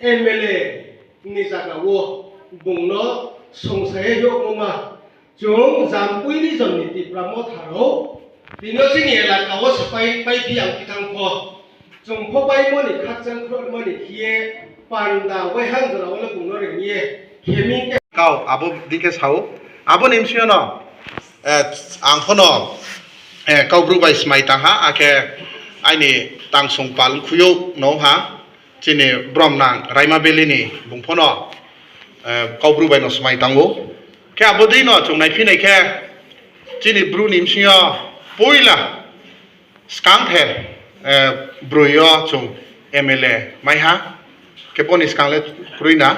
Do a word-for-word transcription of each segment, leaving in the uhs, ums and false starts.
M L A ni zaga wo bung no songsa ye yagmo ma, chung Jampui region ni Tipra Motha rao, tini yo chini elaka wo se pai, paiphi ang khe thanng pho, chung pho paimo ni khakchang khrouhmo ni khe ye panda waiha jora wo le bung no reing ye khe mi khe. Kau abo dei khe sa ou, abo ni bsing yo no, ang pho no, Kaubru bai smai tang ha, akhe aini tangsong pal khui ou no ha, chini Bromnang Raima Valley ni bung pho no, Kaubru bai no smai tang ou. Khe abo dei no chung naiphi nai khe, chini Bru ni bsing yo poila skangther, broi yo chung M L A mai ha. Khe bo ni skang le kroi na.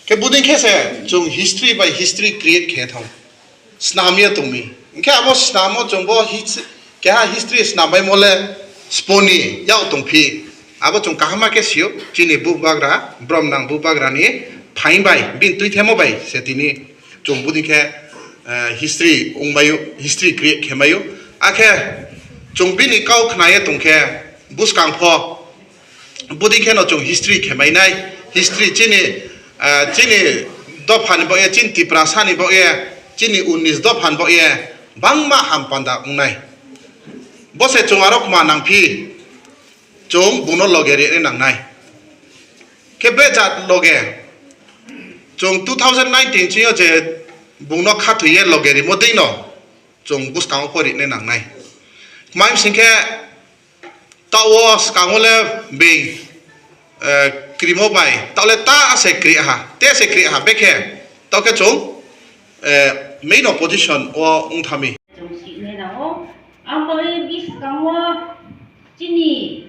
Khe bodei khe se chung history bai history create khe thanng. Snam ye tong mi. Hing khe abo snam wo chung bo his-, keha history snam baimo le spo ni yak tongphi. Abo chung kaham ma khe si ou, chini bubagra, Bromnang bubagra ni phaing bai, bini tuithemo bai se tini chung bodei khe history ongmai ou, history create khe mai ou. Akhe chung bini kau khna ye tong khe, buskang pho bodei khe no chung history khe mai nai. History chini, chini dopha ni baoh ye, chini Tiprasa ni baoh ye, chini unis dopha ni baoh ye bangma ham panda ong nai. Bo se chung aro kma nangphi, chung bung no loge ri nai nang nai. Khe be jat loge, chung two thousand nineteen ching yo je bung no khathoi ye loge rimo dei no chung buskang wo pho ri nai nang nai. Kma hing sing khe, taoh wo skang wo le being krimo bai, taoh le ta se kri ha, te se kri ha, bekhe, taoh khe chung main opposition wo ong thanng mi. Chung si nai nang ou, abo buskang wo chini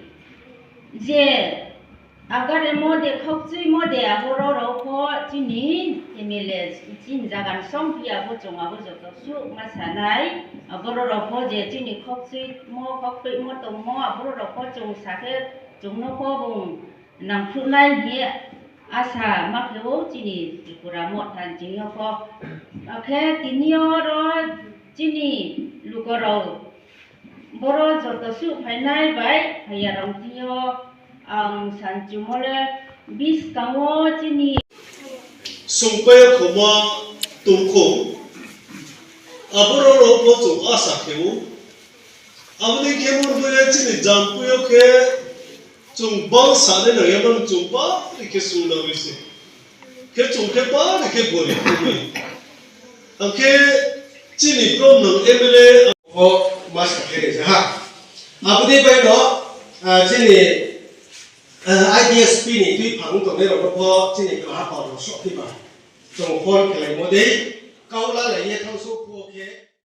je agaremo de, khokchuimo de, aboro rao pho chini M L A, chini zaga ni songphi abo chung abo joto suh ma sa nai. Aboro rao pho je chini khokchuimo, khokpeihmo tongmo, aboro rao pho chung sa khe chung no pho bung nangkhruh nai hing ye asa ma khe ou chini Tripura Motha ni ching yo pho. Akhe tini yo ro chini lugo rao boro joto suh phainai bai phaiya rao thing yo ang sanchumo le buskang wo chini songpai yo khoma tongkhou, aboro rao pho chung asa khe ou. Abo ni khe mo bo ye chini Jampui yo khe chung bangsa nai nang ya, mani chung bari khe sung nang mi se. Khe chung khe bari khe gorib khe mi. Ang khe chini Bromnang M L A pho ma sa khe ri ja ha. Abo ni bai no, chini I D S P ni tuiphang tongnai rao no pho chini kaha pal rao souhphi ba. Chung phone khelaimo dei, kau lalai ye thanng souh phuh khe.